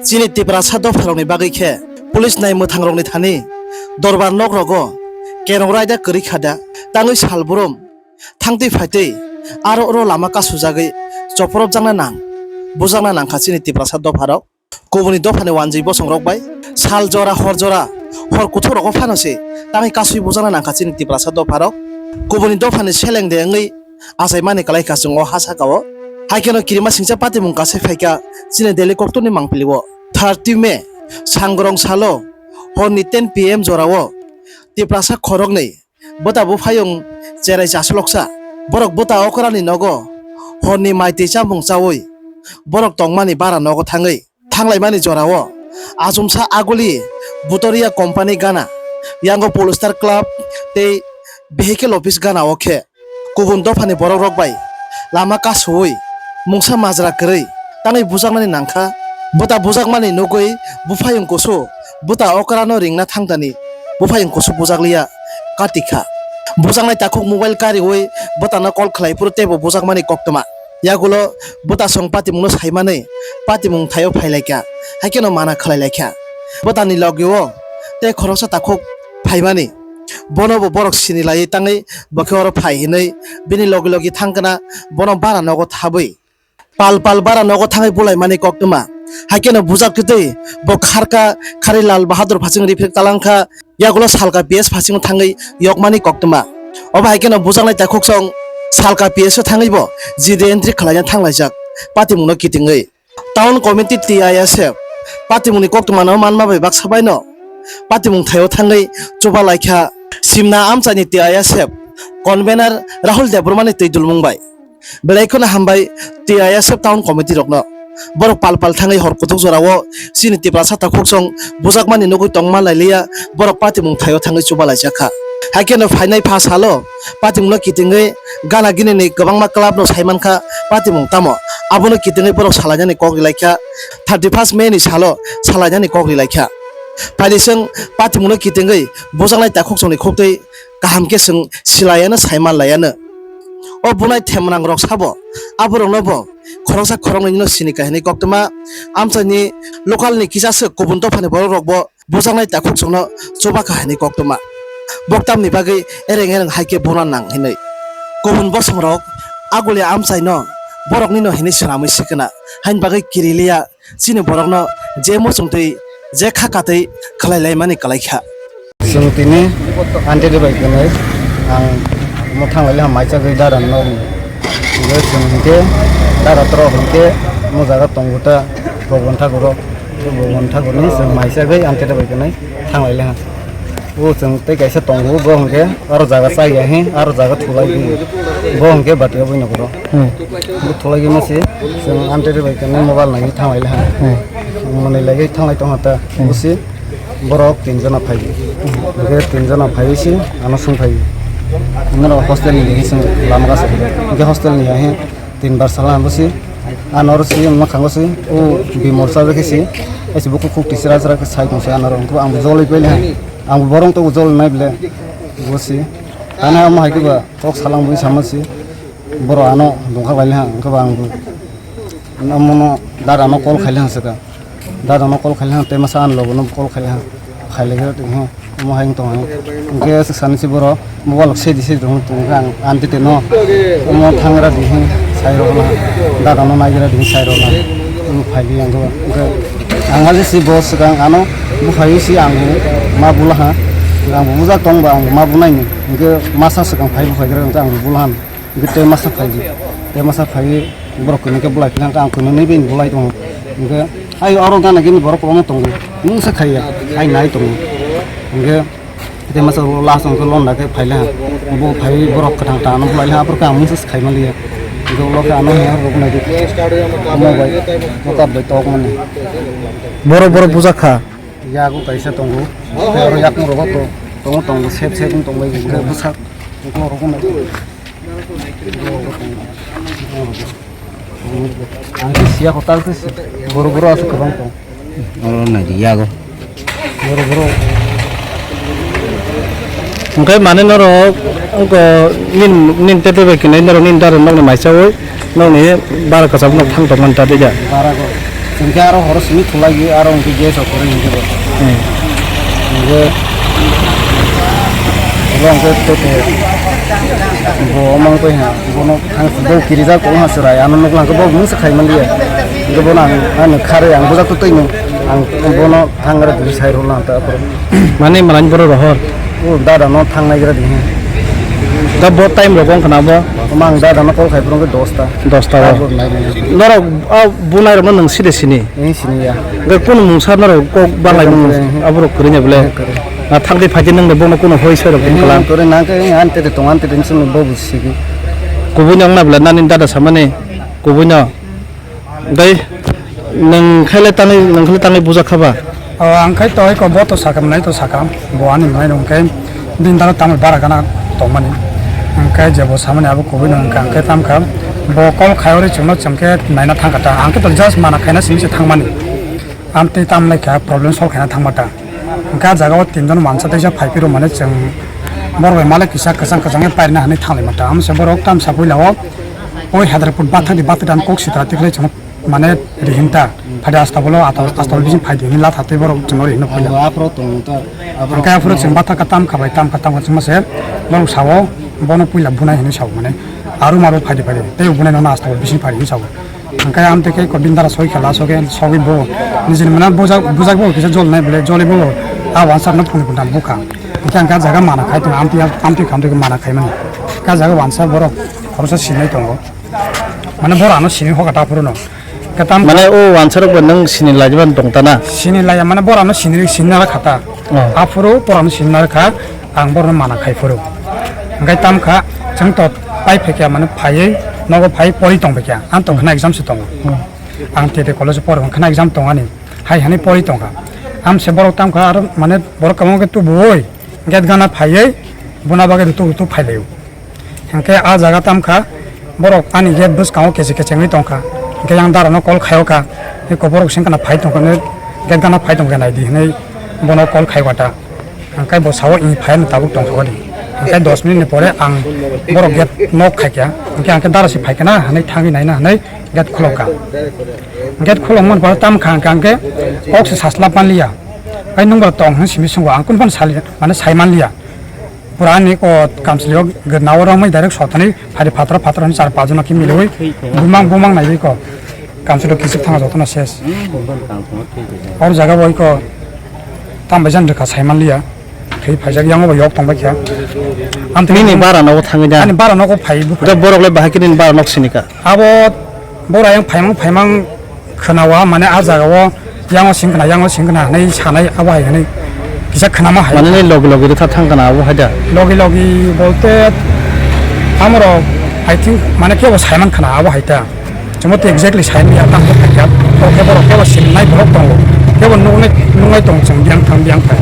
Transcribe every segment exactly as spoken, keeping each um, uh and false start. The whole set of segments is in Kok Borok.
Chini Tiprasa dopharokni bagwi khe police nai mwthangrokni thani dorbar nokrogo kerong raida kwrwi kha da, tangwi salbrum thangtwi phaitwi aro oro lama kasujagwi chopropjakna nang, bujakna nangkha chini Tiprasa dopharok. Kubuni dophani wanjwi bosongrok bai sal jora, hor jora, hor kuthukrogo phano se tangwi kasui bujakna nangkha chini Tiprasa dopharok. Kubuni dophani seleng de wngwi achaimani kwlai kha chwng o ha saka o. Hai kheno kirima singcha patimung kasai phaikha chini Delhi koktwmani mangpili o. Thirty May sangrong salo horni ten P M jorao Tiprasa khoroknwi bwta buphayung cherai chasloksa. Borok bwta okrani nogo horni mai twi chamung chaui borok tongmani bara nogo thangwi thanglaimani jorao achomsa aguli Butoria company gana, yango Polyester Club tei vehicle office gana o khe kubun dophani borokrok bai lama kasuwi mungsa majra kwrwi tangwi bujaknani nangkha. Bwta bujakmani nugwi buphayung kusu bwta okrano ringna thangtani buphayung kusu bujakliya katikha. Bujaknai takhuk mobile kariwi bwtano call khlai phuru teibo bujakmani koktwma. Yagulo bwtasong patimungno saimanwi patimung thaio phailaikha, haikheno mana khlailaikha. Bwtani logio tei khoroksa takhuk phaimani, bonobo borok sini laiwi tangwi bokhe oro phai hinwi bini logi logi thangkhna bono bara nogo thabwi pal pal bara nogo thangwi bulaimani koktwma. Haikheno bujak twtwi bo kharka khari Lal Bahadur phasing riphrik talangkha. Yagulo salka P S phasingo thangwi yokmani koktwma. Obo hai kheno bujaknai takhuksong salka P S o thangwibo jide entry khlaina thanglaijak patimungno kitingwi. Town Committee T I S F patimungni koktwmano manma bai baksa baino patimung thaio thangwi chuba laikha Simna amchaini T I S F convener Rahul Debbarmani twi dulmung bai. Belai kheno hambai T I S F Town Committee rokno. Borok pal pal thangwi hor kuthuk jorao chini Tiprasa takhuksong bujakmani nugwi tongma lailiya, borok patimung thaio thangwi chuba laijakha. Haikheno phainai pha salo patimungno kitingwi gana ginini kwbangma club no saimankha patimung tamo. Abono kitingwi borok salainani kok rilaikha, thirty first May ni salo salainani kok rilaikha. Phaidi chwng patimungno kitingwi bujaknai takhuksongni khuktwi kaham khe chwng silayano saiman layano. O bunai themrangrok sabo aborokno bo khoroksa khoroknwino sini kahini koktwma amchaini local ni kisa swk kubun dophani borokrokbo bujaknai takhuksongno chuba kahini koktwma. Boktamni bagwi ereng ereng hai khe buna nang hinwi. Kubun bosongrok aguli amchaino boroknino hinwi swnamwi sikna haini bagwi kiriliya. Chini borokno je muchungtwi, je kha katwi khlai laimani kwlaikha. Chwng tini Aunty bai kwnwi ang omo thang lailai ha maisa gwi dada no. Hwnkhe chwng hwnkhe dada tro hwnkhe omo jaga tongo ta Bhagwan Thakur, Bhagwan Thakur ni chwng maisa gwi Aunty bai kwnwi thang lailai ha. O chwng tei kaisa tongo, bo hwnkhe aro jaga chaya he, aro jaga thulai di. Bo hwnkhe bati o buino koro. Hmm. Bo thulai di masi, chwng Aunty bai khe mobile nai thang lai ha. Hmm. Mani lai thang lai tong ha ta. Hmm. Busi borok tin jona phai. Hwnkhe tin jona phai si, ano sung phai. Noro hostel ni hi sung lama ka sa. Hwnkhe hostel ni ya he tin bar sala busi. Ano oro si ma khango si, o bimor sa khe si. Esi buku khuk tisra sra khe sai tong si ano oro. Ang joloi pele ha. Ang borong to jol nai ble. Busi. Tana omo hai khe ba kok salang bui sama si. Borok ano dongkha bai le ha, wngkha ba ang bo. Omo no dada no call khai le ha saka. Dada no call khai le ha, tei masa ang lobo no call khai le ha. Khai le khe tong ha. Omo hai wng tong ha. Hwnkhe sani si borok mobile se di se tong tong kha ang aunty te no. Omo thangra di hin sai rok na. Dada no naigra di hin sai rok na. Omo phai di ang khe. Ang aje si bo swkang ano buphai si ang bo ma bula ha. Ang bo bujak tong ba ang bo ma bunai ni. Hwnkhe masa swkang phai buphai gra ang bo bula ha. Hwnkhe tei masa phai di. Tei masa phai borok kwnwi khe bulai philai ang kwnwi bini bulai tongo. Hwnkhe ai oro gana gini borok kwbangma tongo. Mungsa khaiya, khai nai tongo. Hwnkhe tei masa last hwnkhe londa khe phai le ha. Bo phai borok kwthang ta ano bulai le ha, aphuru khe ang mungsa khai man liya. Hwnkhe ulo khe ano hiya rok nai di. Omo bai, mokar bai tok mani. Borok borok bujak kha. Yago kaisa tongo. Oro yakung rogo to, tongo tongo, sep sep wng tong bai. Hwnkhe bwsak, hwnkhe oro nai di. Ang khe siya kotal khe si, boro boro aswk kwbang tong. Oro nai di yago. Boro boro. Hwnkhe mane norok wngkha nin, nin tete bai kwnwi norok nin dara nokni maisawi nokni bara kwcham nok thang tongmani ta dija. Bara go. Hingke aro horo simi thulai aro hingke gas o kwrwi hingke bo. Hmm. Hingke bo hingke tete bo omang twi ha, bono thang bo kirijak kong ha chwrai, ano nukla hingke bo mungsa khai manliya. Hingke bono ang, ano kharwi ang bujak twi twi nung, ang bono thang aro dui sai rwna ta aphuru. Mane malani borok rohor? O dada no thangnai gra di. Da bo time rok wng khna bo? Mang dada no call khai phuru hingke dosta. Dosta o. Abo nai nai. Norok a bunai rok no nwng side sini? Nwng sini ya. Ga kun mungsa norok kok balai mung. Nwng kwrwi. Aborok kwrwi nya bole. Nwng kwrwi. Na thang di phaji nwng de bono kuno hoi soi rok. Nwng kala. Kwrwi nang khe ante de tong ante de sini bo bu sigi. Kubui no wng na bole nani dada samani kubui no. Dai, nwng khaile tangwi, nwng khaile tangwi bujak kha ba? O, ang khai to eko bo to sakam nai to sakam, bo ani mai rong khai bini dalo tamni bara gana tongmani. Ang khai je bo samani abo kubui no ang khai, ang khai tam kha, bo call khai ori chwngno chwng khe naina thang kha ta. Ang khe to just mana khaina simi se thangmani. Am tei tam lai kha problem solve khaina thangma ta. Ang khe ah jaga o tinjon mansa teisa phai phiro mane chwng borok bai malik kisa kwchang kwchang khe pairina hinwi thang lai ma ta. Am se borok tam sa puila o, oi Hyderabad bathak di bathak dan kok sitra tikhlai chwngno mane rihinta, phadi astabolo, ata-, astabolo bising phaidi hinwi latha tei borok chwngno rihino phaida. Abo aphuru tongo ta, aphuru. Hingke aphuru chwng bathak ka tam kha bai, tam ka tam ka chwngma se borok sao, bono puila bunai hinwi sao mane, aru maru phaidi phaidi, tei bunai nono astabolo bising phaidi hinwi sao. Hingke amtwi khe ko bini dara soi khe laso khe sogwi bo nijini mane bujak, bujak bo kisa jol nai bole, joli bo a wansa no phunui phuntham bukha. Hingke ang ka jaga mana khai tongo, amtwi, amtwi khamtwi mana khai mani. Ka jaga wansa borok khoroksa sinai tongo. Mane borano sini hoka ta phuru no. Katam mane o wansarok bo nang sini laijaban tong ta na? Sini laiya mane borano sini, sini nara khata. Oh. Aphuru borano sini nara kha, ang borno mana khai phuru. Hingke tam kha, chwng to pai phekya mane phaiwi nogo phai pori tong phekya. Ang tong khna exam se tongo. Hmm. Ang tete college pori khna exam tong ani. Hai hani pori tong kha. Am se borok tam kha aro mane borok kamang ke tu boi. Get gana phaiwi buna bagwi rutuk rutuk phailaio. Hingke ah jaga tam kha, borok ani gate bwskango kechi kechengwi tong kha. Hingke yang dara no call khaio kha, eko borok seng kana phai tong kha, gate gana phai tong kha nai di hinwi bono call khai kha ta. Hingke bo sao i phai no tabuk tong kha di. Hingke dos minute ni pore ang borok gate knock khai kha. Hingke ang khe dara se phai kha na hinwi thangwi nai na hinwi gate khulok kha. Gate khulok man pore tam kha hingke ang khe kok se saslap man liya. Ai nung bo tong hinwi simi sungo ang kun phan sali mane sai man liya. Pura ani ko kamchwlwi o gwnao romwi direct sotani phari phatro phatro hinwi char pajona khe miliwi bumang bumang naiwi ko kamchwlwi kisik thanga jotono ses. Or jaga bo iko tambai jan rwkha saimanliya. Thwi phaijak yango bo yok tongbai kha. Amtwi nini bara nogo thangwi da? Ani bara nogo phai bupha. Da borok le bahai khe nini bara nok sinika? Abo bora yang phaimang phaimang khwnawa mane ah jaga o yango sing khwna yango sing khwna hinwi sanai abo hai hinwi kisa khwnama hai. Mane nini logi logi rwtha thang khwna abo hai da? Logi logi bolte amorok I think mane kebo saiman khwna abo hai ta. Chwngbo tei exactly sai manya tamo khaikha. Bo khe borok kebo sinai borok tongo. Kebo nuknai, nuknai tong chwng biyang thang biyang thang.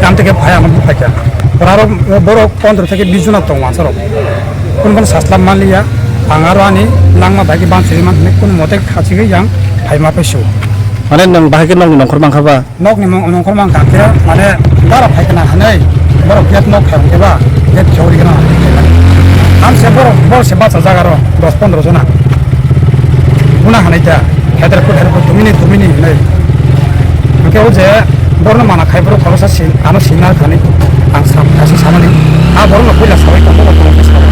Tamo tei khe phai ano buphaikha. Borok borok pondro theke bis jona tongo ansarok. Kun kun saslam manliya. Ang aro ani langma bai khe bansiri man hwnwi kun mote khachigwi yang phaima paisu. Mane nwng bahai khe nokni nongkhor mankha ba? Nokni mung-, nongkhor mang kha khe, mane, dara phai khna hinwi, borok gate nok khai khe ba, gate khewri gana hinwi khai mani. Ang se borok, borok se bacha jaga ro, dos pondro jona. Buna hinwi ta, heter kut, heter kut, tumini, tumini hinwi. Hwnkhe o je, borno mana khai borok khoroksa sin, ano sinna thani, ang sa, kaisa samani, a borokno puila sabai tongo, borok khe sabai.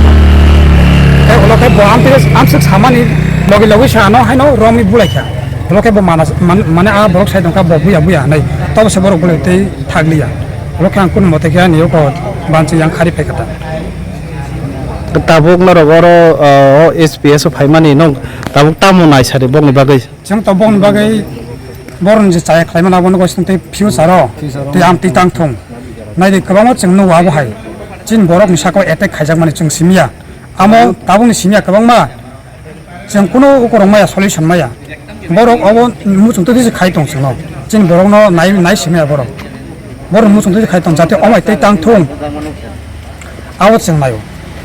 Tei ulo khe bo amtwi, amswk samani, logi logi se ano haino romwi bulai kha. Ulo khe bo mana, man-, mane a borok sai tongkha bo buya buya hinwi. Tobo se borok bolai tei thakliya. Ulo khe ang kunu mote khe ani yoko banchi yang khari phai kha ta. Tabuk norok oro, o, S P S o phaimani nwng tabuk tamo naisari bokni bagwi? Chwng to bokni bagwi borokni je chaya khlaimani abono gosini tei future o tei amtwi tang thung. Naidi kwbangma chwng nugo abo hai. Chini borokni sakao attack khaijakmani chwng simiya. Amo tabukni simiya kwbangma. Chwng kunu ukurok maya, solution maya. Borok obo muchung twi se khai tong chwngno. Chini borokno nai, nai simi ya borok. Borok muchung twi khai tong, jate omai tei tang thung. Abo chwng naio.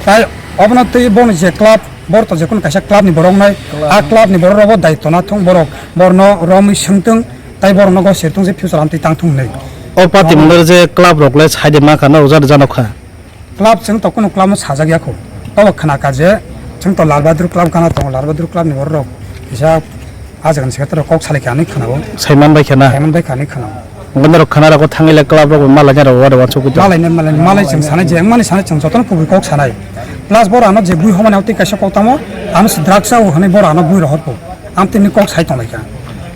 Tai obono twi bono je club, bor to je kunu kaisa club ni borok nai. A club ni borok rogo daityo na thung borok. Borno romwi swngtwng, tai borokno go sirtwng je future amtwi tang thung hinwi. O party mungdar je club rok le sai de ma kha, norok jani jano kha. Club chwng to kunu club no sajak ya kho. Tobo khna kha je chwng to Lal Bahadur club gana tongo, Lal Bahadur club ni borok rok kisa Ah jaga ni secretary rok kok salai kha hinwi khwnao. Saiman bai khana. Saiman bai kha hinwi khwnao. Hwnkhe norok khana rogo thangwi le club rok bai malai nai rok wari wansuk kwi tong. Malai nai, malai nai, malai chwng sanai je, wngmani sanai chwng jotono kubui kok sanai. Plus boro ano je bui homani tei kaisa kok tamo, ano se drugs o hinwi boro ano bui rohor kho. Amtwini kok sai tong lai kha.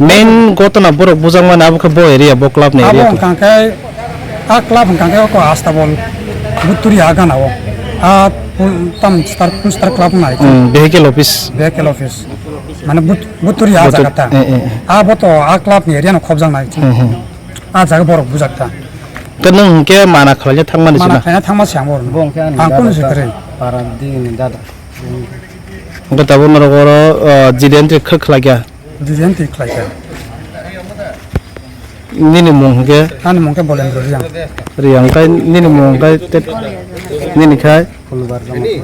Main gotona borok bujakmani abo khe bo area, bo club ni area. Abo wngkha khe, a club wngkha khe oko Astabol, Buturi a gana o. A pul-, tam star, pul star club wngna hai khe. Hmm, vehicle office. Vehicle office. Mane but-, Buturi a jaga ta. Eh, eh, eh. Abo to a club ni area no khobjak nai. Hmm, hmm. A jaga borok bujak ta. Khe nwng hwnkhe mana khlaina thangmani sina? Mana khlaina thangma se ang borok. Bo hwnkhe ani dada ta, ang kunu se kwrwi. Para dini dada. Hwnkhe tabuk norok oro, ah, jide entry khe khlai kha? Jide entry khlai kha. Nini mung hwnkhe? Ani mung khe Bolendra Riyang. Riyang, tei nini mung hwnkhe te-, nini khai? Khulubar Jamatia.